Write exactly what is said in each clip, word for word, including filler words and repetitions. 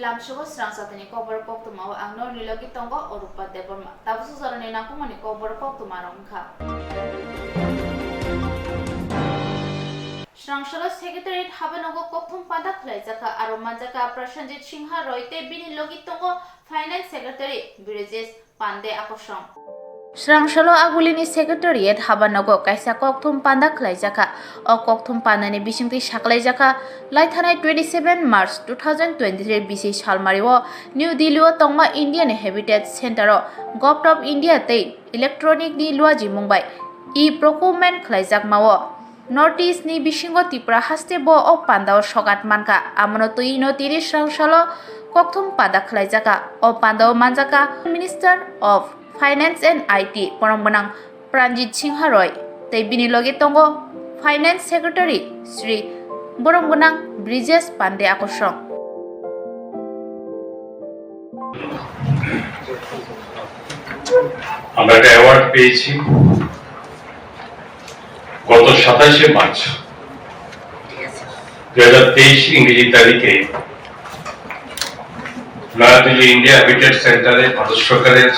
Lamsugo srang satini kokborok koktwmao ang norni logi tongo Orupa Debbarma. Tabuk jorani nangkukmani kokborok koktwmarok wngkha. Srang salo Secretariat habanogo kokthum panda khwlaijakha, aro manjakha Prasenjit Singha Roy tei bini logi tongo Finance Secretary Brijesh Pande Akosong. Srang salo Agulini Secretariat habanogo kaisa kokthum panda khwlaijakha. O kokthum pandani bisingtwi saklaijakha, laithanai twenty seven March two thousand twenty three bisi salmario New Delhi o tongma India ni Habitat Center o Govt of India tei Electronic ni luajimung bai e-procurement khwlaijakmao. North East ni bisingo Tripura haste bo o pandao sokat mankha. Amono twi no tini srang salo kokthum panda khwlaijakha. O pandao manjakha Minister of Finance and I T borok gwnang Pranjit Singha Roy tei bini logi tongo Finance Secretary Sri borok gwnang Brijesh Pande Akosong. আমরা একটা অ্যাওয়ার্ড পেয়েছি গত সাতাশে মার্চ দুই হাজার তেইশ ইংরেজি তারিখে নয়াদিল্লি ইন্ডিয়া হ্যাবিটেট সেন্টারে ভারত সরকারের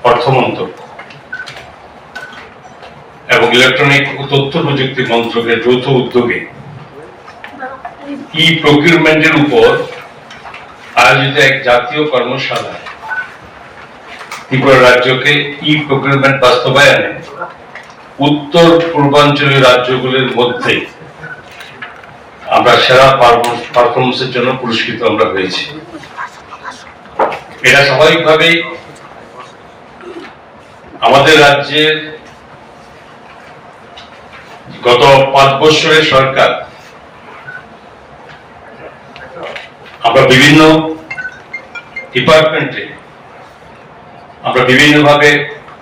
অর্থ মন্ত্রক এবং ইলেকট্রনিক ও তথ্য প্রযুক্তি মন্ত্রকের যৌথ উদ্যোগে ই প্রকিউরমেন্টের উপর আয়োজিত এক জাতীয় কর্মশালায় ত্রিপুরা রাজ্যকে ই প্রকিউরমেন্ট বাস্তবায়নে উত্তর পূর্বাঞ্চলীয় রাজ্যগুলির মধ্যে আমরা সেরা পারফরমেন্সের জন্য পুরস্কৃত আমরা হয়েছি। এটা স্বাভাবিকভাবেই আমাদের রাজ্যের গত পাঁচ বছরের সরকার আমরা বিভিন্ন ডিপার্টমেন্টে আমরা বিভিন্নভাবে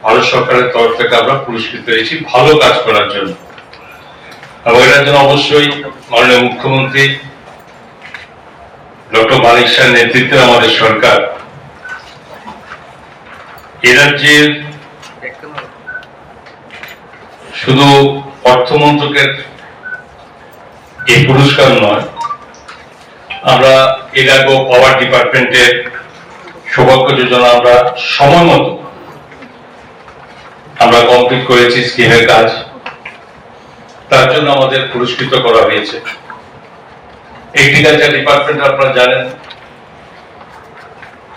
ভারত সরকারের তরফ থেকে আমরা পুরস্কৃত হয়েছি ভালো কাজ করার জন্য। এবং এটার জন্য অবশ্যই মাননীয় মুখ্যমন্ত্রী ডক্টর মানিক সাহার নেতৃত্বে আমাদের সরকার এ রাজ্যের শুধু অর্থ মন্ত্রকের এই পুরস্কার নয়, আমরা এর আগেও পাওয়ার ডিপার্টমেন্টের সৌভাগ্য যোজনা আমরা সময় মতো আমরা কমপ্লিট করেছি স্কিমের কাজ, তার জন্য আমাদের পুরস্কৃত করা হয়েছে। এগ্রিকালচার ডিপার্টমেন্ট আপনারা জানেন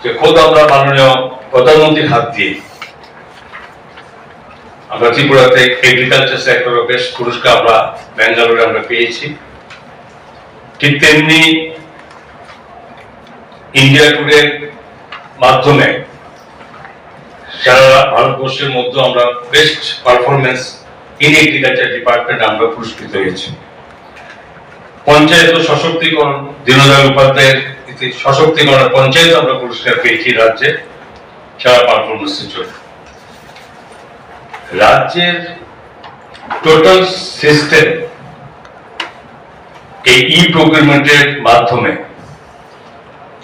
যে খোদ আমরা মাননীয় প্রধানমন্ত্রীর হাত দিয়ে আমরা ত্রিপুরাতে এগ্রিকালচার সেক্টরে বেস্ট পুরস্কার আমরা ব্যাঙ্গালোরে আমরা পেয়েছি। ঠিক তেমনি ইন্ডিয়া টুডের মাধ্যমে সারা ভারতবর্ষের মধ্যে আমরা best performance in agriculture department আমরা পুরস্কৃত হয়েছি। পঞ্চায়েত ও সশক্তিকরণ, দীনদয়াল উপাধ্যায়ের এতে সশক্তিকরণ পঞ্চায়েত আমরা পুরস্কার পেয়েছি রাজ্যে সারা পারফরমেন্সের জন্য। রাজ্যের টোটাল সিস্টেম এই ই প্রকিউরমেন্টের মাধ্যমে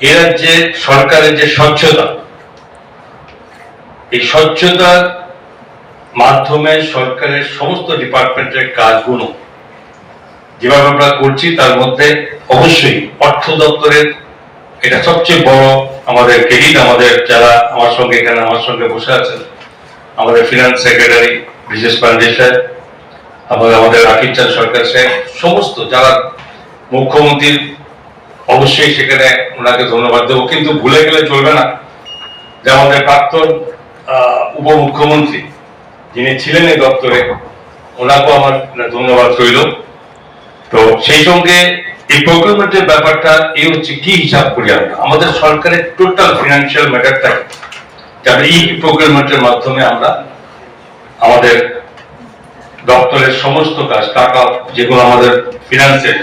এ রাজ্যে সরকারের যে স্বচ্ছতা, এই স্বচ্ছতার মাধ্যমে সরকারের সমস্ত ডিপার্টমেন্টের কাজগুলো যেভাবে আমরা করছি, তার মধ্যে অবশ্যই অর্থ দপ্তরের এটা সবচেয়ে বড় আমাদের ক্রেডিট। আমাদের যারা আমার সঙ্গে এখানে আমার সঙ্গে বসে আছেন, আমাদের ফিনান্স সেক্রেটারি ব্রিজেশ পান্ডে স্যার, আমাদের, আমাদের রাকিব চাঁদ সরকার স্যার, সমস্ত যারা মুখ্যমন্ত্রীর অবশ্যই সেখানে ওনাকে ধন্যবাদ দেবো, কিন্তু ভুলে গেলে চলবে না যে আমাদের প্রাক্তন, আহ, উপমুখ্যমন্ত্রী যিনি ছিলেন এই দপ্তরে, ওনাকেও আমার ধন্যবাদ রইল। তো সেই সঙ্গে এই প্রকিউরমেন্টের ব্যাপারটা এই হচ্ছে কি হিসাব করি আমরা, আমাদের সরকারের টোটাল ফিনান্সিয়াল ম্যাটারটা যাতে এই প্রকিউরমেন্টের মাধ্যমে আমরা আমাদের দপ্তরের সমস্ত কাজ, টাকা যেগুলো আমাদের ফিনান্সের,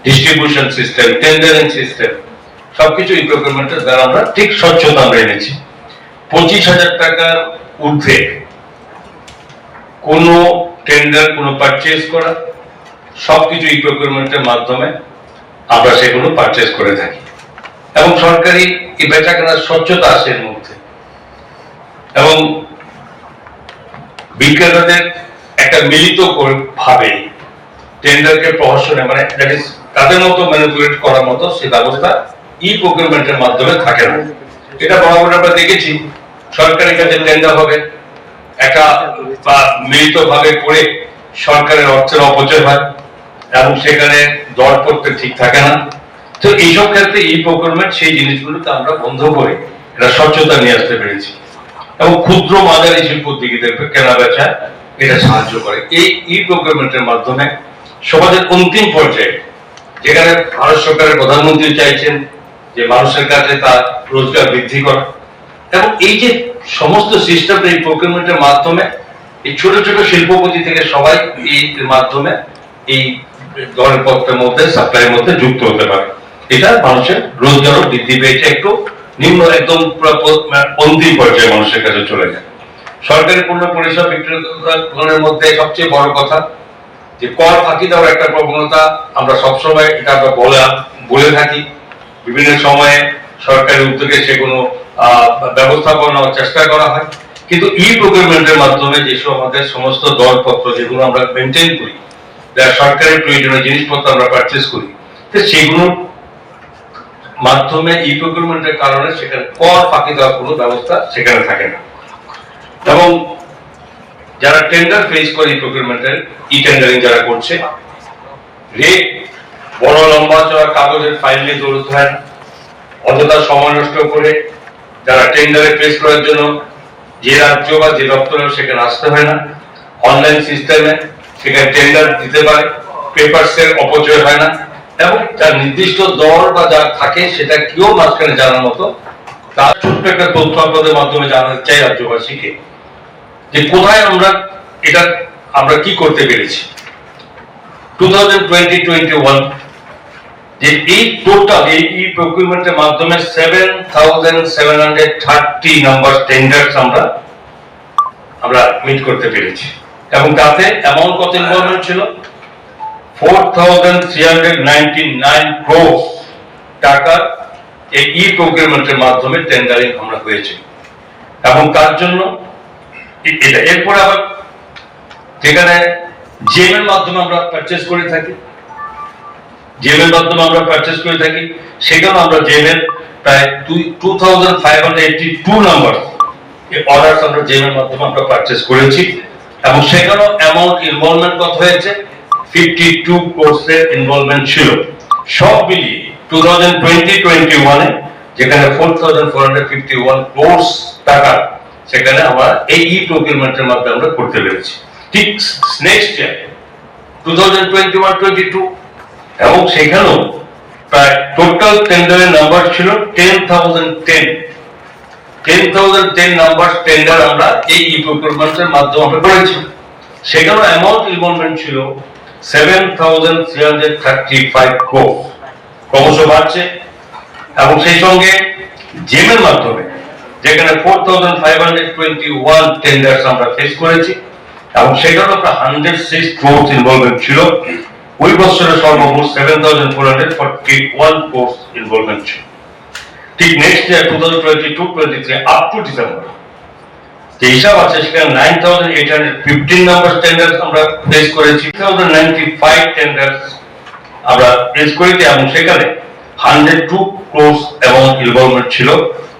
ডিস্ট্রিবিউশন সিস্টেম, টেন্ডারিং সিস্টেম, সবকিছু এই প্রকিউরমেন্টের দ্বারা আমরা ঠিক স্বচ্ছতা আমরা এনেছি। পঁচিশ হাজার টাকার ঊর্ধ্বে কোনো টেন্ডার, কোনো পারচেজ করা, সবকিছু ই প্রকিউরমেন্টের মাধ্যমে আমরা সেগুলো পারচেজ করে থাকি এবং সরকারি এই বেচাকেনার স্বচ্ছতা আছে এর মধ্যে। এবং বিক্রেতাদের একটা মিলিত করে ভাবে টেন্ডারকে প্রহসনে, মানে, দ্যাট ইজ, তাদের মতো ম্যানিপুলেট করার মতো সেই ব্যবস্থা ই প্রকিউরমেন্টের মাধ্যমে থাকে না। এটা বরাবর আমরা দেখেছি, সরকারের কাছে টেন্ডার হবে, একটা বা মিলিতভাবে করে সরকারের অর্থের অপচয় হয় এবং সেখানে দরপত্র ঠিক থাকে না। তো এইসব ক্ষেত্রে ই প্রকিউরমেন্ট সেই জিনিসগুলোকে আমরা বন্ধ করে এটা স্বচ্ছতা নিয়ে আসতে পেরেছি এবং ক্ষুদ্র মাঝারি শিল্প উদ্যোগীদের কেনা বেচা এটা সাহায্য করে। এই ই প্রকিউরমেন্টের মাধ্যমে সমাজের অন্তিম পর্যায়ে যেখানে ভারত সরকারের প্রধানমন্ত্রী চাইছেন যে মানুষের কাছে তার রোজগার বৃদ্ধি করা, এবং এই যে সমস্ত সিস্টেম এই প্রকিউরমেন্টের মাধ্যমে এই ছোট ছোট শিল্পপতি থেকে সবাই এই মাধ্যমে এই দরপত্রের মধ্যে, সাপ্লাইয়ের মধ্যে যুক্ত হতে পারে। এটা মানুষের রোজগারও বৃদ্ধি পেয়েছে, একটু নিম্ন, একদম পুরো প-, মানে অন্তিম পর্যায়ে মানুষের কাছে চলে যায়। সরকারি পণ্য পরিষেবা বিক্রেতাদের মধ্যে সবচেয়ে বড় কথা যে কর ফাঁকি দেওয়ার একটা প্রবণতা আমরা সবসময় এটা আমরা বলে বলে থাকি। বিভিন্ন সময়ে সরকারি উদ্যোগে সেগুলো আহ, ব্যবস্থাপনা নেওয়ার চেষ্টা করা হয়, কিন্তু ই প্রকিউরমেন্টের মাধ্যমে যেসব আমাদের সমস্ত দরপত্র যেগুলো আমরা মেনটেন করি, যা সরকারের প্রয়োজনীয় জিনিসপত্র আমরা পারচেস করি, তো সেগুলোর মাধ্যমে ই প্রকিউরমেন্টের কারণে সেখানে কর ফাঁকি দেওয়ার কোনো ব্যবস্থা সেখানে থাকে না। এবং যারা টেন্ডার ফেস করে ই প্রকিউরমেন্টের, ই টেন্ডারিং যারা করছে, রেট বড় লম্বা চড়া কাগজের ফাইল নিয়ে দৌড়তে হয় না, অযথা সময় নষ্ট করে যারা টেন্ডারে ফেস করার জন্য যে রাজ্য বা যে দপ্তরে সেখানে আসতে হয় না, অনলাইন সিস্টেমে সেখানে টেন্ডার দিতে পারে, পেপারসের অপচয় হয় না, এবং যার নির্দিষ্ট দর বা যা থাকে সেটা কেউ মাঝখানে জানার মতো। তার ছোট্ট একটা তথ্য আপনাদের মাধ্যমে জানাতে চাই রাজ্যবাসীকে, যে কোথায় আমরা এটা, আমরা কি করতে পেরেছি। Two thousand twenty twenty one যে এই টোটাল এই ই প্রকিউরমেন্টের মাধ্যমে seven thousand seven hundred thirty number tenders আমরা আমরা মিট করতে পেরেছি, এবং তাতে অ্যামাউন্ট কত ইনভলভমেন্ট ছিল? Four thousand three hundred ninety nine Kroos টাকার এই ই প্রকিউরমেন্টের মাধ্যমে টেন্ডারিং আমরা হয়েছে। এবং তার জন্য এ-, এটা এরপরে আবার যেখানে জেম এর মাধ্যমে আমরা পারচেস করে থাকি, জেম এর মাধ্যমে আমরা পারচেস করে থাকি, সেখানে আমরা জেম এর প্রায় two thousand five hundred eighty two number এই অর্ডার আমরা জেম এর মাধ্যমে আমরা পারচেস করেছি, এবং সেখানেও অ্যামাউন্ট ইনভলভমেন্ট কত হয়েছে? ফিফটি টু ক্রোস এর ইনভলভমেন্ট ছিল। সব মিলিয়ে two thousand twenty twenty one এ যেখানে four thousand four hundred fifty one crores টাকা, সেখানে আমরা এই ই প্রকিউরমেন্টের মাধ্যমে আমরা করতে পেরেছি। ঠিক next year two thousand twenty one twenty two, এবং সেখানেও প্রায় টোটাল টেন্ডারের নাম্বার ছিল ten thousand ten. Ten thousand ten number tender আমরা এই ই প্রকিউরমেন্টের মাধ্যমে আমরা করেছি। সেখানেও অ্যামাউন্ট ইনভলভমেন্ট ছিল seven thousand three hundred thirty five crores. ক্রমশ বাড়ছে, এবং সেই সঙ্গে জেম এর মাধ্যমে যেখানে four thousand five hundred twenty one tenders আমরা ফেস করেছি, এবং সেখানে প্রায় হান্ড্রেড সিক্স ক্রোস ইনভলভমেন্ট ছিল। ওই বছরে সর্বমোট seven thousand four hundred forty one crores involvement ছিল। ঠিক next year two thousand twenty two twenty three up to December যে হিসাব আছে, সেখানে nine thousand eight hundred fifteen number tender আমরা ফেস করেছি, three thousand ninety five tender আমরা face করেছি, এবং সেখানে hundred two crores amount involvement ছিল,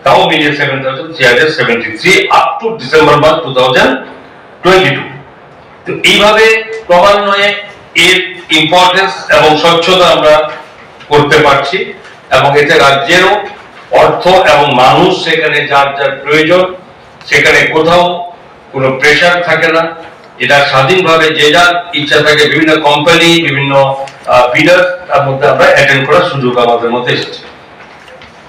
তাও মিলিয়ে seven thousand three hundred seventy three up to December মাস টু থাউজেন্ড টোয়েন্টি টু। তো এইভাবে ক্রমান্বয়ে এর ইম্পর্টেন্স এবং স্বচ্ছতা আমরা করতে পারছি, এবং এতে রাজ্যেরও অর্থ এবং মানুষ সেখানে যার যার প্রয়োজন, সেখানে কোথাও কোনো প্রেশার থাকে না। এটা স্বাধীনভাবে যে যার ইচ্ছা থাকে, বিভিন্ন কোম্পানি, বিভিন্ন বিডার, তার মধ্যে আমরা অ্যাটেন্ড করার সুযোগ আমাদের মধ্যে এসেছে।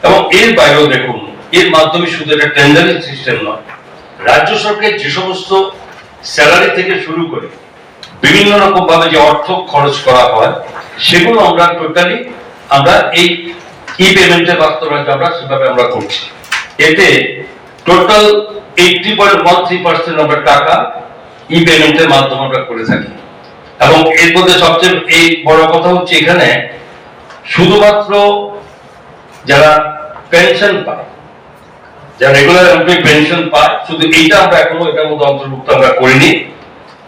এবং এর বাইরেও দেখুন, এর মাধ্যমে শুধু একটা টেন্ডারিং সিস্টেম নয়, রাজ্য সরকারের যে সমস্ত স্যালারি থেকে শুরু করে বিভিন্ন রকম ভাবে যে অর্থ খরচ করা হয়, সেগুলো আমরা টোটালি আমরা এই ই পেমেন্টের বাস্তবায়ন আমরা সেভাবে আমরা করছি। এতে total eighty point one three percent আমরা টাকা ই পেমেন্টের মাধ্যমে আমরা করে থাকি। এবং এর মধ্যে সবচেয়ে এই বড় কথা হচ্ছে, এখানে শুধুমাত্র যারা পেনশন পায়, যারা রেগুলার এমপ্লয়ি পেনশন পায়, শুধু এইটা আমরা এখনো এটার মধ্যে অন্তর্ভুক্ত আমরা করিনি,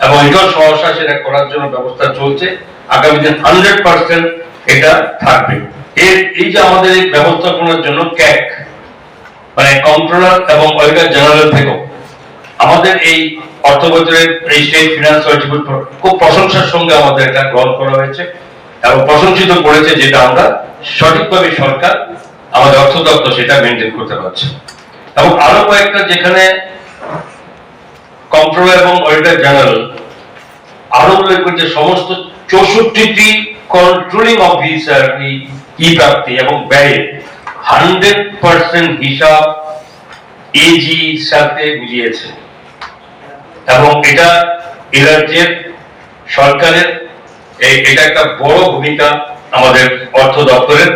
এবং এটাও সহসা সেটা করার জন্য ব্যবস্থা চলছে। আগামী দিন হান্ড্রেড পার্সেন্ট এটা থাকবে। এর এই যে আমাদের এই ব্যবস্থাপনার জন্য ক্যাগ, মানে কন্ট্রোলার এবং অডিটর জেনারেল থেকেও আমাদের এই অর্থ বছরের এই স্টেট ফিনান্স অডিট খুব প্রশংসার সঙ্গে আমাদের এটা গ্রহণ করা হয়েছে এবং প্রশংসিত করেছে, যেটা আমরা সঠিকভাবে সরকার, আমাদের অর্থ দপ্তর সেটা মেনটেন করতে পারছে। এবং আরো কয়েকটা যেখানে কন্ট্রোলার এবং অডিটর জেনারেল আরো উল্লেখ করছে, সমস্ত চৌষট্টিটি কন্ট্রোলিং অফিসার ই প্রাপ্তি এবং ব্যয়ে হান্ড্রেড পার্সেন্ট হিসাব এজির সাথে মিলিয়েছে এবং এটা এ রাজ্যের সরকারের এ-, এটা একটা বড় ভূমিকা আমাদের অর্থ দপ্তরের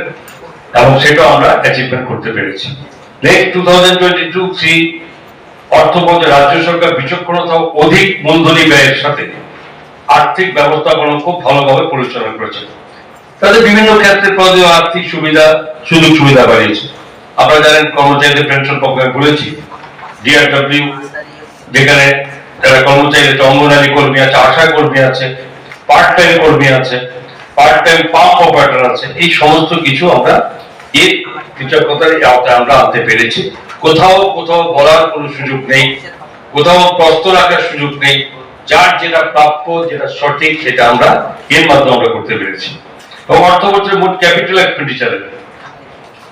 এবং সেটাও আমরা অ্যাচিভমেন্ট করতে পেরেছি। Next two thousand twenty two three অর্থ বছরে রাজ্য সরকার বিচক্ষণতা ও অধিক মূলধনী ব্যয়ের সাথে আর্থিক ব্যবস্থাপনা খুব ভালোভাবে পরিচালনা করেছে। তাদের বিভিন্ন ক্ষেত্রে প্রয়োজনীয় আর্থিক সুবিধা, সুযোগ সুবিধা বাড়িয়েছে। আপনারা জানেন, কর্মচারীদের পেনশন প্রকল্পে বলেছি, ডিআরডব্লিউ, যেখানে যারা কর্মচারী আছে, অঙ্গনারী কর্মী আছে, আশা কর্মী আছে, পার্ট টাইম কর্মী আছে, পার্ট টাইম পাম্প অপারেটর আছে, এই সমস্ত কিছু আমরা এই কৃতজ্ঞতার এই আওতায় আমরা আনতে পেরেছি। কোথাও কোথাও বলার কোনো সুযোগ নেই, কোথাও প্রশ্ন রাখার সুযোগ নেই। যার যেটা প্রাপ্য, যেটা সঠিক, সেটা আমরা এর মাধ্যমে আমরা করতে পেরেছি। এবং অর্থ বছরের মোট ক্যাপিটাল এক্সপেন্ডিচারের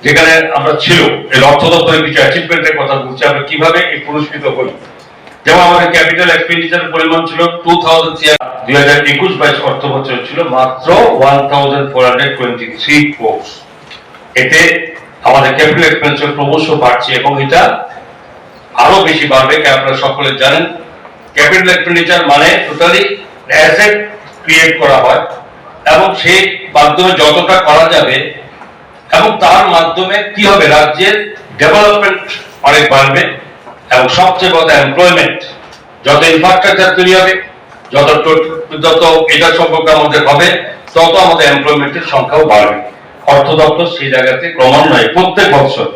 যেখানে আমরা ছিল, এই অর্থ দপ্তরের কিছু অ্যাচিভমেন্টের কথা বলছি, আমরা কিভাবে এই পুরস্কৃত হই। যেমন আমাদের ক্যাপিটাল এক্সপেন্ডিচার পরিমাণ ছিল টু থাউজেন্ড, দুই হাজার একুশ বাইশ অর্থ বছর ছিল মাত্র one thousand four hundred twenty three crores. এতে আমাদের ক্যাপিটাল এক্সপেন্ডিচার ক্রমশ বাড়ছে এবং এটা আরো বেশি বাড়বে। কারণ আপনারা সকলে জানেন, ক্যাপিটাল এক্সপেন্ডিচার মানে টোটালি অ্যাসেট ক্রিয়েট করা হয় এবং সেই মাধ্যমে যতটা করা যাবে এবং তার মাধ্যমে কি হবে, রাজ্যের ডেভেলপমেন্ট অনেক বাড়বে এবং সবচেয়ে বড় এমপ্লয়মেন্ট, যত ইনফ্রাস্ট্রাকচার তৈরি হবে, যত টো-, যত এটা সম্পর্কে আমাদের হবে, তত আমাদের এমপ্লয়মেন্টের সংখ্যাও বাড়বে। অর্থ দপ্তর সেই জায়গাতে ক্রমান্বয়ে প্রত্যেক বছর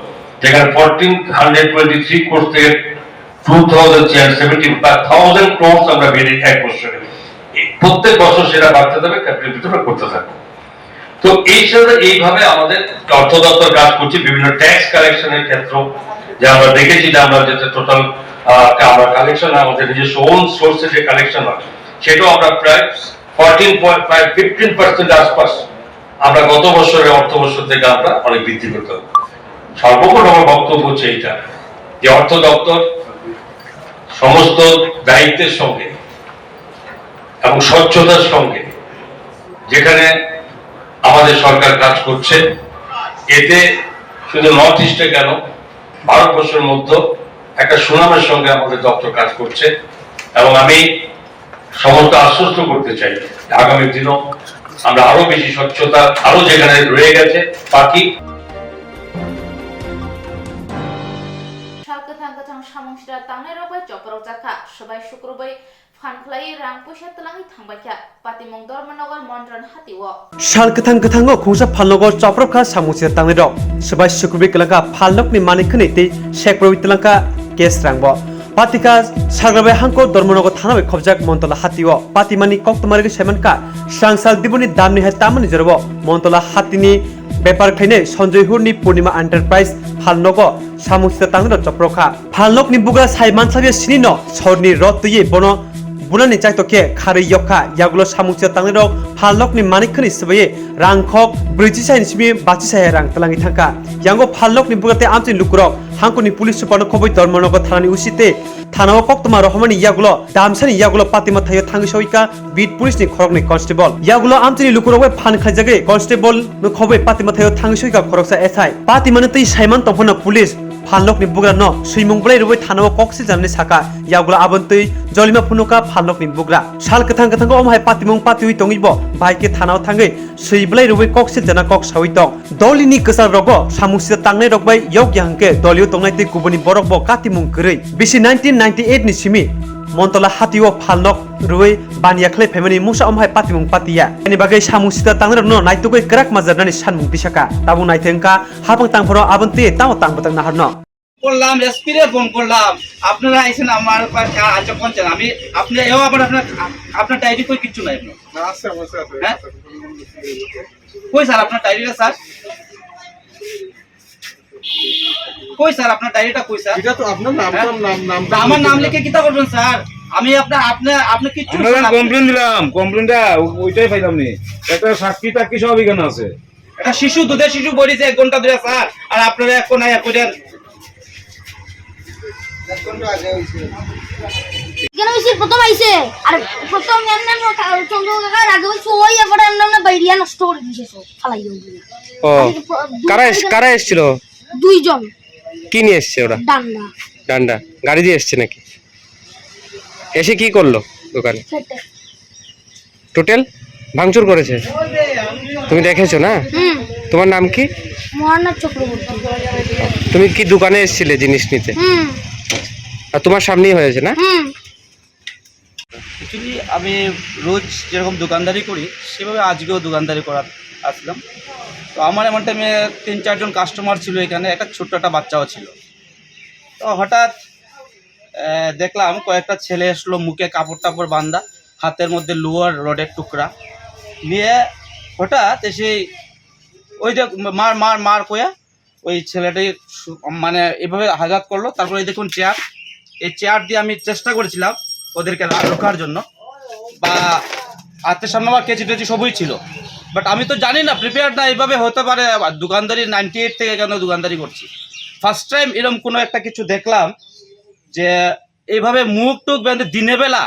যেখানে fourteen hundred twenty three crores থেকে টু থাউজেন্ড সেভেন্টি বা থাউজেন্ড ক্রোর্স আমরা বেড়ে এক বছরে, এই প্রত্যেক বছর সেটা বাড়তে থাকবে, ক্যাপিটাল ভিতরে করতে থাকবে। তো এই সাথে এইভাবে আমাদের অর্থ দপ্তর কাজ করছে বিভিন্ন ট্যাক্স কালেকশনের ক্ষেত্র, যে আমরা দেখেছি যে আমরা যেটা টোটাল আমরা কালেকশন, আমাদের নিজস্ব ওন সোর্সে যে কালেকশন হয়, সেটাও আমরা প্রায় fourteen point five fifteen percent আশপাশ আমরা গত বছরের অর্থ বছর থেকে আমরা অনেক বৃদ্ধি করতে হবে। সর্বমোট আমার বক্তব্য হচ্ছে এইটা, যে অর্থ দপ্তর সমস্ত দায়িত্বের সঙ্গে এবং স্বচ্ছতার সঙ্গে যেখানে আমাদের সরকার কাজ করছে, এতে শুধু নর্থ ইস্টে কেন, ভারতবর্ষের মধ্যে একটা সুনামের সঙ্গে আমাদের দপ্তর কাজ করছে। এবং আমি সমস্ত আশ্বস্ত করতে চাই, আগামী দিনও আমরা আরো বেশি স্বচ্ছতা, আরো যেখানে রয়ে গেছে বাকি। Sal kwthang kwthang samung sida tangnai rok bai chopropjak kha, swbai sukrubwi phan khlaiwi rang puisa twlangwi thangbai kha Patimung Dharmanagar Mondran hatio. Sal kwthang kwthango khungsa phalnogo chopropkha samung sida tangnai rok, swbai sukrubwi kwlangkha phalnokni manik khwnwi tei sekprwi twlangkha cash rangbo. Patikha sagrabai hangko Dharmanagar thana bai khobjak Montola hatio patimani koktwma rwgwi saimankha, swrangsal diboni damni hai tamani jorao Montola hatini bepar khlainai Sanjoy Hurni Purnima Enterprise phalnogo samung sida tangnai rok chopropkha. Phalnokni bugra sai mansakya sinino sorni rot twiwi bono bunani chaito khe kharwi yokha. Yagulo samung sida tangnairok phalnokni manik khwnwi swbaiwi rangkhok brwichi saini simi bachi sai rang twlangwi thangkha. Yango phalnokni bugra tei amchaini lukurok hangkoni police superno khobwi Dharmanagar thanani O C tei thanao koktwma rohormani yagulo damsani yagulo patima thaio thangwi sawikha beat police ni khoroknwi constable. Yagulo amchaini lukurok bai phan khlaijagwi constable no khobwi patima thaio thangwi sawikha khoroksa S I. Patimani twi saiman tongphano police phalnokni bugrano swimung bwlai rwui thanao kok siljanani sakha, yagulo aboni twi jolima phunukha phalnokni bugra. Sal kwthang kwthango omo hai patimung patiui tongwibo bai khe thanao thangwi swi bwlai rwui kok siljana kok saui tong. Dolini kwchal rogo samung sida tangnai rok bai yok ya hwnkhe dolio tongnai tei kubuni borok bo katimung kwrwi. Bisi nineteen ninety eight ni simi Montola hatio phalnok rwui baniya khlai phaimani mungsa omo hai patimung patiya. Ani bagwi samung sida tangnai rokno naitugwi kwrak majra nani sanmung tisakha. Tabuk naithai wngkha hapang tangphano aboni twi tamo tang bwtang naharno. করলাম, এসপি রে ফোন করলাম, আপনারা আইছেন আমার কাছে, আচ্ছা, কোন চ্যানেল? আমি, আপনি এও আবার আপনার, আপনার ডায়েরি কই কিচ্ছু নাই আপনার। না, আছে, অবশ্যই আছে। হ্যাঁ? কই স্যার আপনার ডায়েরিটা স্যার? কই স্যার আপনার ডায়েরিটা কই স্যার? এটা তো আপনার নাম, হ্যাঁ? নাম, নাম, তা আমার নাম লিখে কিতা করবেন স্যার? আমি আপনার, আপনার, আপনি কিচ্ছু আমরা স্যার, আপনি কমপ্লেন দিলাম, কমপ্লেনটা ওইটাই পাইলাম নি। একটা সাক্ষী টাক্ষী সব এখানে আছে। একটা শিশু, দুধের শিশু পড়েছে এক ঘন্টা ধরে স্যার, আর আপনারা এখন আয়া কইরা। কেন হইছে? প্রথম আইছে, আর প্রথম এমনি এমনি কা-, চন্দ্র কাকার আগে হইছে, ওই এবার এমনি এমনি বাইরিয়া নষ্ট করে দিছে সব, ফালাই দিয়ে ওগুলো। ও, আমি তো প-, দু-, কারা এস-, কারা এসছিল? দুইজন। কি নিয়ে এসছে ওরা? ডান্ডা। ডান্ডা। গাড়ি দিয়ে এসছে নাকি? এসে কি করলো দোকানে? সেটাই। টোটাল ভাঙচুর করেছে? তুমি দেখেছো না? হুম। তোমার নাম কি? মহানাথ চক্রবর্তী। তুমি কি দোকানে এসেছিলে জিনিস নিতে? হুম। আর তোমার সামনেই হয়েছে না? হুম। অ্যাকচুয়ালি আমি রোজ যেরকম দোকানদারি করি, সেভাবে আজকেও দোকানদারি করার আসলাম। তো আমার এমন টাইমে তিন চারজন কাস্টমার ছিল এখানে, একটা ছোট্ট একটা বাচ্চাও ছিল। তো হঠাৎ, আহ, দেখলাম কয়েকটা ছেলে আসলো, মুখে কাপড় টাপড় বান্ধা, হাতের মধ্যে লোহার রডের টুকরা নিয়ে হঠাৎ এসে ওই যে মার, মার, মার কয়া ওই ছেলেটি সু-, মানে এভাবে আঘাত করলো। তারপরে এই দেখুন চেয়ার, এই চেয়ার দিয়ে আমি চেষ্টা করেছিলাম ওদেরকে রা-, রোখার জন্য, বা হাতের সামনে আমার কেচি টেচি সবই ছিল, বাট আমি তো জানি না, প্রিপেয়ার্ড না, এইভাবে হতে পারে। আবার দোকানদারি নাইনটি এইট থেকে কেন দোকানদারি করছি, ফার্স্ট টাইম এরকম কোনো একটা কিছু দেখলাম যে এইভাবে মুখ টুক বেঁধে দিনে বেলা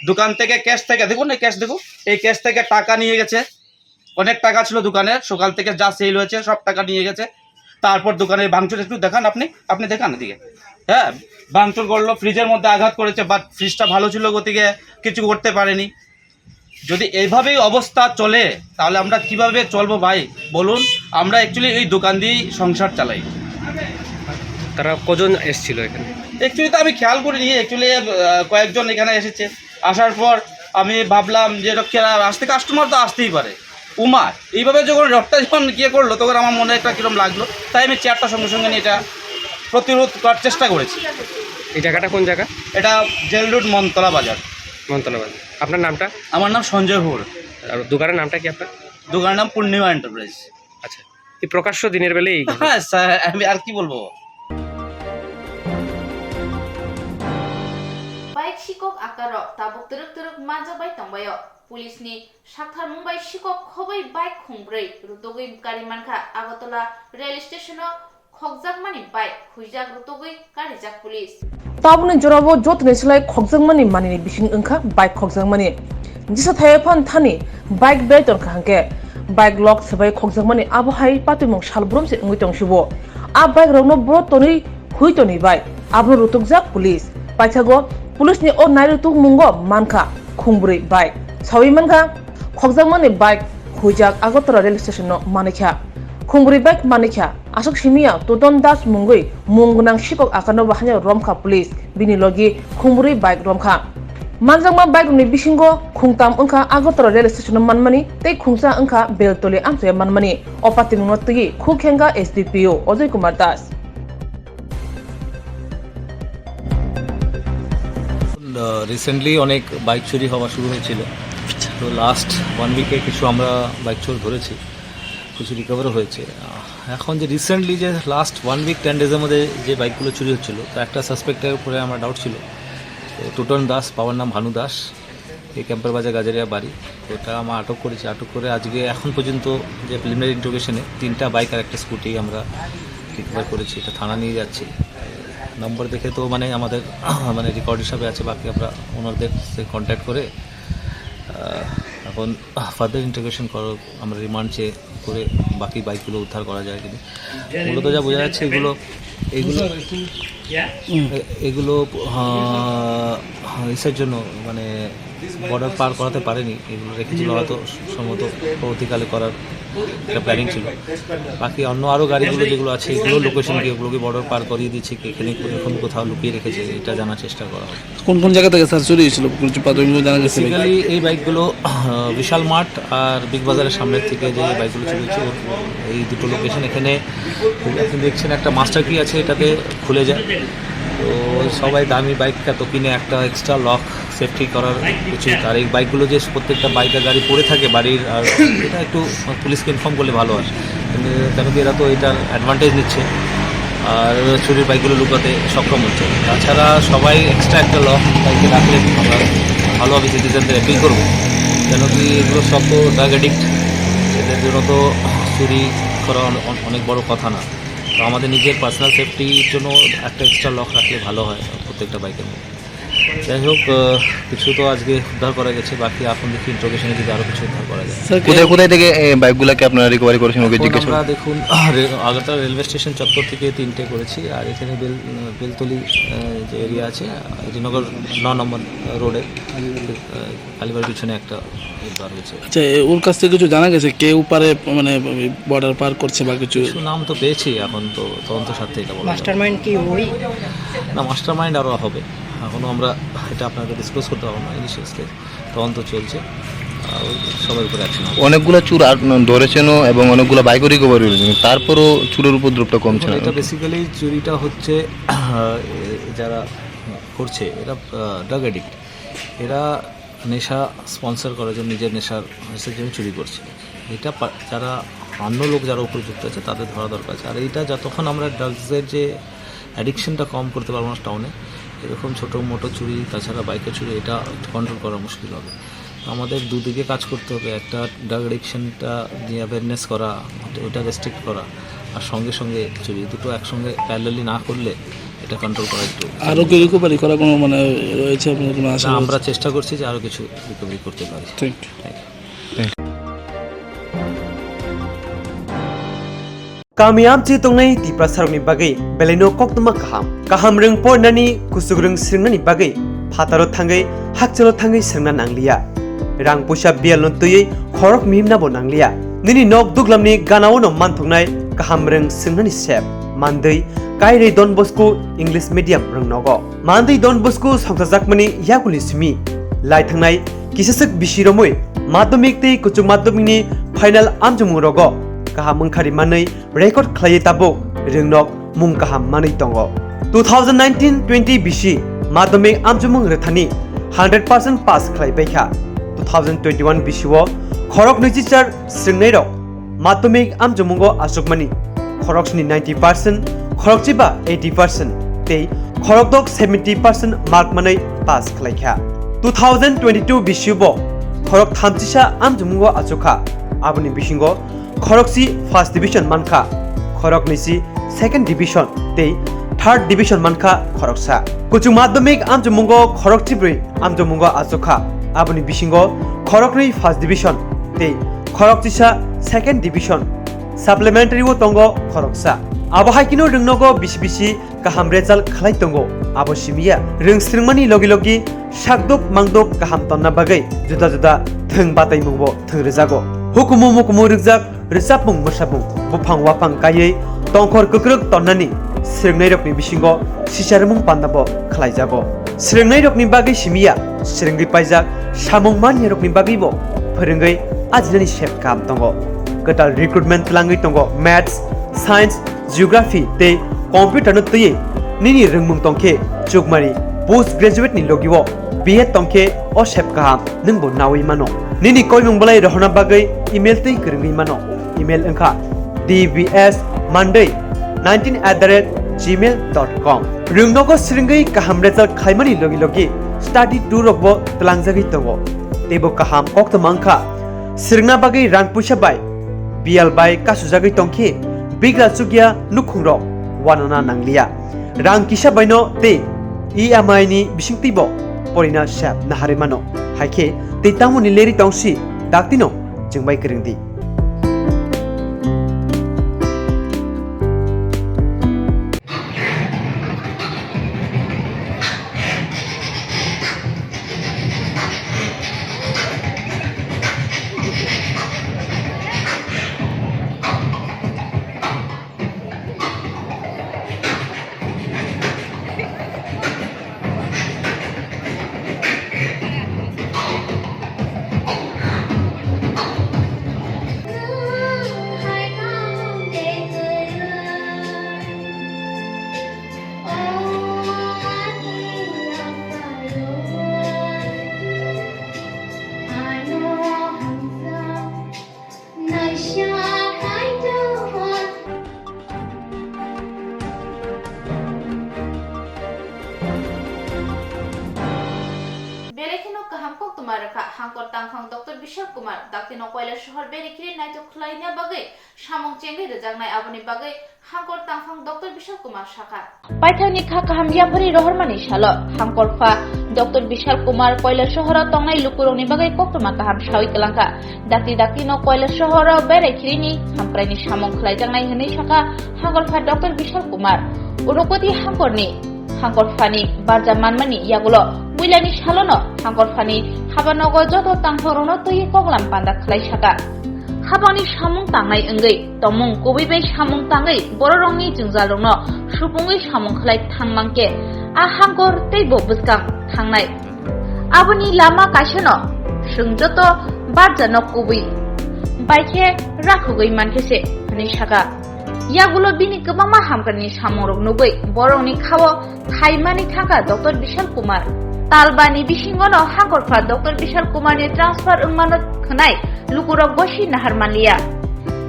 দোকান থেকে, ক্যাশ থেকে, দেখুন এই ক্যাশ, দেখুন এই ক্যাশ থেকে টাকা নিয়ে গেছে। অনেক টাকা ছিল দোকানের, সকাল থেকে যা সেল হয়েছে সব টাকা নিয়ে গেছে। তারপর দোকানে ভাঙচুর, একটু দেখান আপনি, আপনি দেখান এদিকে। হ্যাঁ, ভাঙচুর করলো, ফ্রিজের মধ্যে আঘাত করেছে, বাট ফ্রিজটা ভালো ছিল, গতিকে কিছু করতে পারেনি। যদি এইভাবেই অবস্থা চলে, তাহলে আমরা কিভাবে চলবো ভাই বলুন? আমরা অ্যাকচুয়ালি এই দোকান দিয়েই সংসার চালাই। তারা কজন এসছিল এখানে? অ্যাকচুয়ালি তো আমি খেয়াল করিনি, অ্যাকচুয়ালি কয়েকজন এখানে এসেছে, আসার পর আমি ভাবলাম যে এটা কে-, আসতে কাস্টমার তো আসতেই পারে, উমার এইভাবে যখন রডটা যখন ইয়ে করলো, তখন আমার মনে একটা কিরম লাগলো, তাই আমি চেয়ারটা সঙ্গে সঙ্গে নিয়ে এটা প্রতিরোধ করার চেষ্টা করেছি। এই জায়গাটা কোন জায়গা? এটা জেল রোড, মনতলা বাজার। মনতলা বাজার। আপনার নামটা? আমার নাম সঞ্জয় হুর। আর দোকানের নামটা কি আপনার? দোকানের নাম পূর্ণিমা এন্টারপ্রাইজ। আচ্ছা, এই প্রকাশ্য দিনের বেলায় এই ঘটনা? হ্যাঁ স্যার, আমি আর কি বলবো। Bike sikok akarok tabuk twrwk twrwk manjakbai tongbaio. Police ni sakthar mung bai sikok khobwi bike khungbrwi rutugwi kari mankha Agartala rail station o khokjakmani bike huijak rutugwi karijak police. Tabukni jorao jotoni slai khokjakmani manwini bising wngkha bike khokjakmani. Jesa thaiphano thani bike berai tongkha hwnkhe bike lock swbai khokjakmani, abo hai patimung salbrum se wngwi tongsibo. A bike rokno bo tonwi hui tonwi bai abono rutukjak police. Paithago police ni o nairutuk mungo mankha khungbrwi bike. Sawi mankha khokjakmani bike huijak Agartala rail station no manikha. Khungbrwi bike manikha. Aswk simiya Toton Das mungwi mung gwnang sikok akarno bo haino romkha police, bini logi khumrwi bike romkha. Manjakma bike rokni bisingo khungtam wngkha Agartala rail station o manmani tei khungsa wngkha Beltoli amchai o manmani. O patimungno twiwi khuk khengkha S D P O Ajay Kumar Das. Recently অনেক বাইক চুরি হওয়া শুরু হয়েছিল। তো last one উইকে কিছু আমরা বাইক চোর ধরেছি, কিছু রিকভারও হয়েছে। আহ, এখন যে রিসেন্টলি যে লাস্ট ওয়ান উইক টেন ডেজের মধ্যে যে বাইকগুলো চুরি হচ্ছিল, তো একটা সাসপেক্টের উপরে আমার ডাউট ছিল। তো টুটন দাস, বাবার নাম ভানু দাস, এই ক্যাম্পের বাজার গাজারিয়া বাড়ি। ওটা আমরা আটক করেছি। আটক করে আজকে এখন পর্যন্ত যে প্রিলিমিনারি ইন্টারোগেশনে তিনটা বাইক আর একটা স্কুটি আমরা রিকভার করেছি, এটা থানা নিয়ে যাচ্ছি। নম্বর দেখে তো মানে আমাদের মানে রেকর্ড হিসাবে আছে, বাকি আমরা ওনাদের কন্ট্যাক্ট করে আহ, এখন ফার্দার ইন্টারোগেশন করার আমরা রিমান্ড চেয়ে করে বাকি বাইকগুলো উদ্ধার করা যায় কিনা। মূলত যা বোঝা যাচ্ছে এগুলো, এগুলো, এ-, এগুলো, আহ, ইসের জন্য মানে বর্ডার পার করাতে পারেনি, এগুলো রেখেছিল হয়তো সম্ভবত পরবর্তীকালে করার একটা প্ল্যানিং ছিল। বাকি অন্য আরও গাড়িগুলো যেগুলো আছে এগুলো লোকেশন কি, ওগুলোকে বর্ডার পার করিয়ে দিচ্ছে কি, এখানে এখন কোথাও লুকিয়ে রেখেছে, এটা জানার চেষ্টা করা হবে। কোন কোন জায়গা থেকে স্যার চুরি হয়েছিল, কিছু প্রাথমিকভাবে জানা গেছে? বেসিক্যালি এই বাইকগুলো, আহ, বিশাল মার্ট আর বিগ বাজারের সামনের থেকে যে বাইকগুলো চুরি হচ্ছে, ওর এই দুটো লোকেশন। এখানে আপনি দেখছেন একটা মাস্টার কি আছে, এটাতে খুলে যায়। তো সবাই দামি বাইক তো কিনে, একটা এক্সট্রা লক সেফটি করার উচিত। আর এই বাইকগুলো যে প্রত্যেকটা বাইক আর গাড়ি পড়ে থাকে বাড়ির, আর এটা একটু পুলিশকে ইনফর্ম করলে ভালো হয়। কিন্তু কেন কি এরা তো এটার অ্যাডভান্টেজ নিচ্ছে, আর চুরির বাইকগুলো লুকাতে সক্ষম হচ্ছে। তাছাড়া সবাই এক্সট্রা একটা লক বাইকে রাখলে আমরা ভালো হবে, সিটিজেনদের অ্যাপিল করবো। কেন কি এগুলো সব তো ড্রাগ অ্যাডিক্ট, এদের জন্য তো চুরি করা অনে-, অনেক বড় কথা না। তো আমাদের নিজের পার্সোনাল সেফটির জন্য একটা এক্সট্রা লক রাখলে ভালো হয় প্রত্যেকটা বাইকের মধ্যে। যাই হোক, আহ, কিছু তো আজকে উদ্ধার করা গেছে, বাকি এখন দেখি ইন্টারোগেশনে যদি আরও কিছু উদ্ধার করা যায়। স্যার, কোথায়, কোথায় থেকে এই বাইকগুলোকে আপনারা রিকভারি করেছেন, ওকে এখন জিজ্ঞেস আমরা করুন। দেখুন, রে-, আগরতলা রেলওয়ে স্টেশন চত্বর থেকে তিনটে করেছি, আর এখানে বেল-, বেলতলি, আহ, যে এরিয়া আছে, আহ, রিনগর ন নম্বর রোডে, আহ, কালীবাড়ির পিছনে একটা উদ্ধার হয়েছে। আচ্ছা, এ, ওর কাছ থেকে কিছু জানা গেছে কে ওপারে, মানে, বর্ডার পার করছে বা কিছু? কিছু নাম তো পেয়েছি, এখন তো তদন্ত স্বার্থে এটা বলা যাবে। মাস্টারমাইন্ড কি ওই? না, মাস্টারমাইন্ড আরও হবে, এখনও আমরা এটা আপনাকে ডিসক্লোজ করতে পারবো না। ইনিশিয়াল স্টেজ, তদন্ত চলছে, আর সবার উপরে অ্যাকশন হবে। অনেকগুলো চুর আর, উম, ধরেছেনও এবং অনেকগুলো বাইকও রিকভারি হয়েছে, কিন্তু তারপরেও চুরের উপদ্রবটা কমছে না। এটা বেসিক্যালি চুরিটা হচ্ছে, আহ, যারা করছে, এরা, আহ, ড্রাগ অ্যাডিক্ট। এরা নেশা স্পন্সর করার জন্য, নিজের নেশার, নেশার জন্য চুরি করছে। এটা পা-, যারা অন্য লোক যারা উপযুক্ত আছে, তাদের ধরা দরকার আছে। আর এইটা যতক্ষণ আমরা ড্রাগসের যে অ্যাডিকশনটা কম করতে পারবো না টাউনে, এরকম ছোটো মোটো চুরি, তাছাড়া বাইকের চুরি, এটা কন্ট্রোল করা মুশকিল হবে। আমাদের দুদিকে কাজ করতে হবে, একটা ড্রাগ অ্যাডিকশনটা নিয়ে অ্যাওয়ারনেস করা, ওটা রেস্ট্রিক্ট করা, আর সঙ্গে সঙ্গে চুরি, দুটো একসঙ্গে প্যারালালি না করলে এটা কন্ট্রোল করা একটু আরও কি রিকভারি করার কোনো, মানে, রয়েছে আপনার কোনো আশা না, রয়েছে? আমরা চেষ্টা করছি যে আরও কিছু রিকভারি করতে পারি। Thank you. Thank you. Kami amchi tongnai Tiprasarokni bagwi belaino koktwma kaham. Kaham rwng porinani, kuchuk rwng swrwngnani bagwi phataro thangwi, hakchalo thangwi swrwngna nangliya. Rang puisa biyalno twiwi khorok mihimnabo nangliya. Nini nok duglamni ganaono manthoknai kaham rwng swrwngnani sep, mandwi, Kairwi Don Bosco English Medium rwng nogo. Mandwi Don Bosco songchajakmani yakuni simi lai thangnai kisaswk bisi romwi madhyamik tei kuchuk madhyamikni final amchomung rogo kaham wngkhari manwi record khlaiwi tabuk rwngnok mung kaham manwi tongo. Two thousand nineteen twenty bisi madhyamik amchomung rwthani hundred percent pass khlai paikha. Two thousand twenty-one bisio khorok nwichichar swrwngnairok madhyamik amchomungo achukmani khoroksni ninety percent, khorokchiba eighty percent tei khorokdok seventy percent mark manwi pass khlaikha. Two thousand twenty-two bisibo khorok thamchisa amchomungo achukha, aboni bisingo khorokchi first division mankha, khoroknwisi second division tei third division mankha khoroksa. Kuchuk madhyamik amchomungo khorokchibrwi amchomungo achukha, aboni bisingo khoroknwi first division tei khorokchisa second division. Supplementary o tongo khoroksa. Abo hai kheno rwngnogo bisi bisi kaham result khlai tongo. Abo simiya rwng swrwngmani logi logi sakduk mangduk kaham tonna bagwi juda juda thwng bataimungbo thwng rwjago. Hukumu mukumu rwkjak rwchapmung mwsapmung, buphang waphang kaiwi tongkhor kwkrwk tonnani swrwngnairokni bisingo sicharmung pandabo khlaijago. Swrwngnairokni bagwi simiya, swrwngwi paijak samung maniyarokni bagwibo phwrwngwi ajinani sep kaham tongo. Kwtal recruitment twlangwi tongo Maths, Science, Geography tei Computer no twiwi nini rwngmung tongkhe chukmani post graduate ni logio B Ed tongkhe o sep kaham nwngbo nawi mano. Nini koimung bolai rohorna bagwi email twi kwrwngwi mano. Email wngkha D B S Monday nineteen at the rate gmail dot com. Rwngnogo swrwngwi kaham result khlaimani logi logi study tour rokbo twlangjagwi tongo. Teibo kaham koktwma wngkha swrwngna bagwi rang puisa bai biyal bai kasujagwi tongkhe bigra chukya nukhungrok wanana nangliya. Rang kisa baino tei E M I ni bisingtwibo porina sep naharwi mano. Hai khe tei tamoni leri tongsi daktino chwngbai kwrwngdi. Kumar rwkha. Hangkor tangphang Doctor Bishal Kumar daktino Koilasohor beri khiri naithok khlaina bagwi samung chengwi rwjaknai, aboni bagwi Hangkor tangphang Doctor Bishal Kumar sakha. Paithakni kha kaham yapharwi rohormani salo Hangkor pha Doctor Bishal Kumar Koilasohoro tongnai lukurokni bagwi koktwma kaham sawi kwlangkha. Dakti daktino Koilasohoro berai khirini hamkraini samung khlaijaknai hwnwi sakha Hangkor pha Doctor Bishal Kumar. Unokoti Hangkorni Hangkor phani barja manmani yagulo puilani salono Hangkor phani haba nogo joto tangphongrokno twiwi koklam panda khlai saka. Habangni samung tangnai wngwi tongmung kubui bai samung tangwi bororokni jwngjalrokno supungwi samung khlai thangmangkhe a Hangkor teibo bwskang thangnai. Aboni lama kaisano chwng joto barjano kubui bai khe rakhogwi mankhe se hwnwi saka. Yagulo bini kwbangma hamkrakni samungrok nugwi borokni khao thaimani thangkha Doctor Bishal Kumar. Talbani bisingono Hangkorpha Doctor Bishal Kumarni transfer wngmano khwnai lukurok bosi nahar manliya.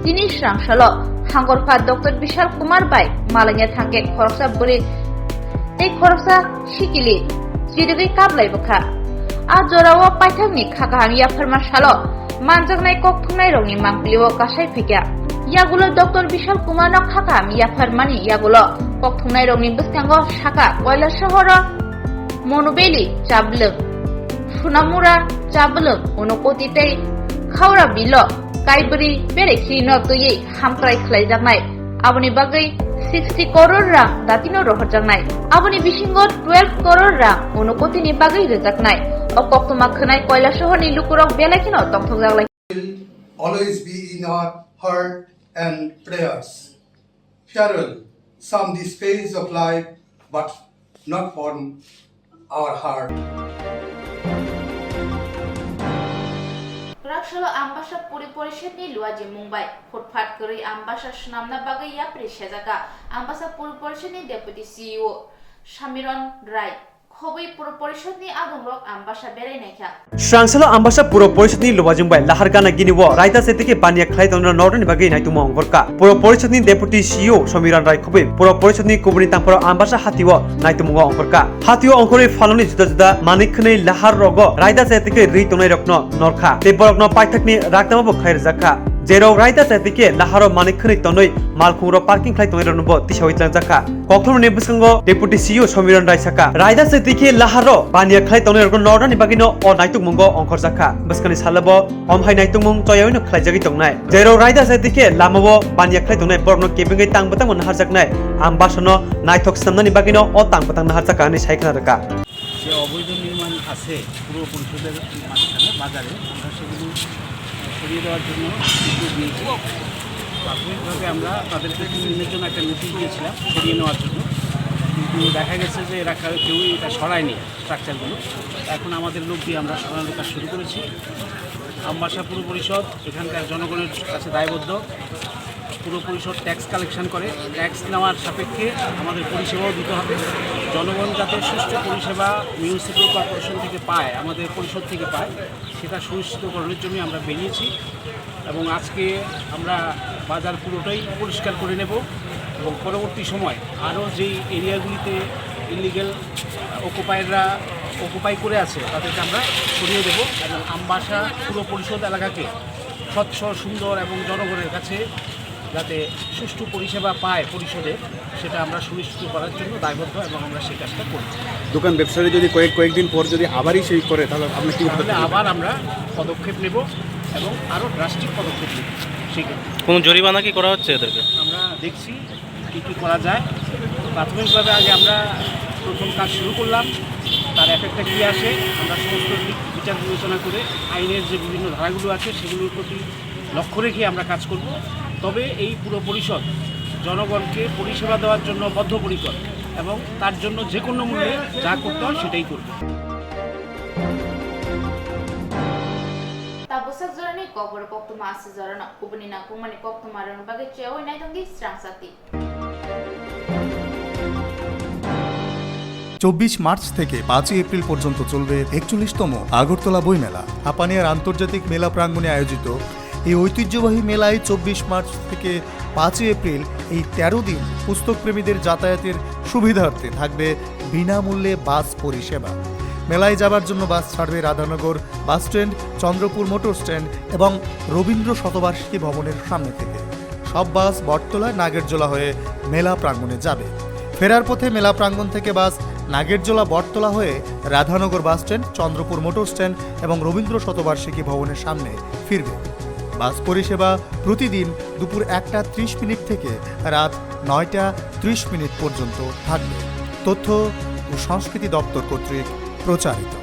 Tini swrangsalo Hangkorpha Doctor Bishal Kumar bai malanya thangkhe khoroksa bwrwi tei khoroksa sikili chirigwi kaplai bwkha. A jorao paithakni kha kaham yapharma salo manjaknai kok thumnairokni mangpilio kasai phaikha. Yagulo Doctor Bishal Kumarno kha kaham yapharmani yagulo kok thumnairokni bwskango saka Koilasohoro, Monubeli, Chablwng, Sunamura, Chablwng, Unokoti tei Khaura Bilo kaibwrwi berai khirino twiwi hamkrai khlaijaknai. Aboni bagwi sixty koror rang datino rohorjaknai. Aboni bisingo twelve koror rang Unokotini bagwi rwjaknai. O koktwma khwnai Koilasohorni lukurok belai kheno tongthokjak lai. Always be in our heart and prayers. Farewell, some this phase of life, but not from our heart. Raksalo Ambasa Puri Porishadni luajimung bai phutphat kwrwi Ambasa swnamna bagwi yapri sejaka Ambasa Puri Porishadni Deputy C E O Samiron Rai. Khobwi Puro Porishodni adongrok Ambasa berai naikha. Swrangsalo Ambasa Puro Porishodni lubajwng bai lahar gana gini o raida setike baniya khlai tongnai norokni bagwi naitugma ongkhorkha. Puro Porishodni Deputy C E O Somiran Rai khobwi Puro Porishodni kubuni tangphoro Ambasa hatio naitugmungo ongkhorkha. Hatio ongkhorwi phaloni juda juda manik khwnwi lahar rogo raida setike rwi tongnai rokno norkha. Tei borokno paithakni raktamabo khlai rwjakha. Jerok raida setike laharo manik khwnwi tonwi malkhungrok parking khlai tongnai roknobo tisawi tlanjakha. Kokthumni bwskango Deputy C E O Somiron Rai saka, raida se tikhe laharo baniya khlai tongnai rokno nornani bagwino o naitukmungo ongkhorjakha. Bwskangni salabo omhai naitukmung choyawino khlaijagwi tongnai. Jerok raida se tikhe lamao baniya khlai tongnai borokno kebengwi tang bwtangbo naharjaknai. Ambasano naithok swnamnani bagwino o tang bwtang naharjakha hwnwi sai khna rwkha. যে অবৈধ নির্মাণ আছে পৌর পরিষদের মাঝখানে বাজারে, আমরা সেগুলো সরিয়ে দেওয়ার জন্য উদ্যোগ নিয়েছি। প্রাথমিকভাবে আমরা তাদেরকে তিন দিনের জন্য একটা নোটিশ দিয়েছিলাম সরিয়ে নেওয়ার জন্য, কিন্তু দেখা গেছে যে এরা কেউ, কেউই এটা সরায়নি স্ট্রাকচারগুলো। এখন আমাদের লোক দিয়ে আমরা সরানোর কাজ শুরু করেছি। আমবাসা পৌর পরিষদ এখানকার জনগণের কাছে দায়বদ্ধ। পুর পরিষদ ট্যাক্স কালেকশন করে, ট্যাক্স নেওয়ার সাপেক্ষে আমাদের পরিষেবাও দিতে হবে। জনগণ যাতে সুষ্ঠু পরিষেবা মিউনিসিপ্যাল কর্পোরেশন থেকে পায়, আমাদের পরিষদ থেকে পায়, সেটা সুনিশ্চিতকরণের জন্যই আমরা বেরিয়েছি। এবং আজকে আমরা বাজার পুরোটাই পরিষ্কার করে নেব এবং পরবর্তী সময় আরও যেই এরিয়াগুলিতে ইলিগ্যাল অকুপায়াররা অকুপাই করে আছে, তাদেরকে আমরা সরিয়ে দেব এবং আমবাসা পুর পরিষদ এলাকাকে স্বচ্ছ, সুন্দর এবং জনগণের কাছে যাতে সুষ্ঠু পরিষেবা পায় পরিষদের, সেটা আমরা সুনিশ্চিত করার জন্য দায়বদ্ধ এবং আমরা সেই কাজটা করব। দোকান ব্যবসায়ী যদি কয়েক, কয়েকদিন পর যদি আবারই সেই করে, তাহলে আপনি কি তাহলে পদক্ষেপ নেবেন? আবার আমরা পদক্ষেপ নেব এবং আরও ড্রাস্টিক পদক্ষেপ নেব সেই ক্ষেত্রে। কোনো জরিমানা কি করা হচ্ছে এদেরকে? আমরা দেখছি কী কী করা যায়। প্রাথমিকভাবে আগে আমরা প্রথম কাজ শুরু করলাম, তার এফেক্টটা কী আসে আমরা সমস্ত দিক বিচার বিবেচনা করে আইনের যে বিভিন্ন ধারাগুলো আছে সেগুলোর প্রতি লক্ষ্য রেখে আমরা কাজ করব। তবে এই পুর পরিষদ জনগণকে পরিষেবা দেওয়ার জন্য বদ্ধপরিকর এবং তার জন্য যে কোনো মূল্যে যা করতে হয় সেটাই করব। Tabuksak jorani kokborok koktwma aswk jorano kubuni nangkukmani koktwma rwna bagwi chewui naitongdi srang sakti. চব্বিশ মার্চ থেকে পাঁচই এপ্রিল পর্যন্ত চলবে একচল্লিশতম আগরতলা বইমেলা। হাপানিয়ার আন্তর্জাতিক মেলা প্রাঙ্গণে আয়োজিত এই ঐতিহ্যবাহী মেলায় চব্বিশ মার্চ থেকে পাঁচই এপ্রিল এই তেরো দিন পুস্তকপ্রেমীদের যাতায়াতের সুবিধার্থে থাকবে বিনামূল্যে বাস পরিষেবা। মেলায় যাবার জন্য বাস ছাড়বে Radhanagar bus stand, Chandrapur motor stand এবং রবীন্দ্র শতবার্ষিকী ভবনের সামনে থেকে। সব বাস বটতলা নাগেরজোলা হয়ে মেলা প্রাঙ্গণে যাবে। ফেরার পথে মেলা প্রাঙ্গণ থেকে বাস নাগেরজোলা বটতলা হয়ে Radhanagar bus stand, Chandrapur motor stand এবং রবীন্দ্র শতবার্ষিকী ভবনের সামনে ফিরবে। বাস পরিষেবা প্রতিদিন দুপুর একটা ত্রিশ মিনিট থেকে রাত নয়টা ত্রিশ মিনিট পর্যন্ত থাকবে। তথ্য ও সংস্কৃতি দপ্তর কর্তৃক প্রচারিত।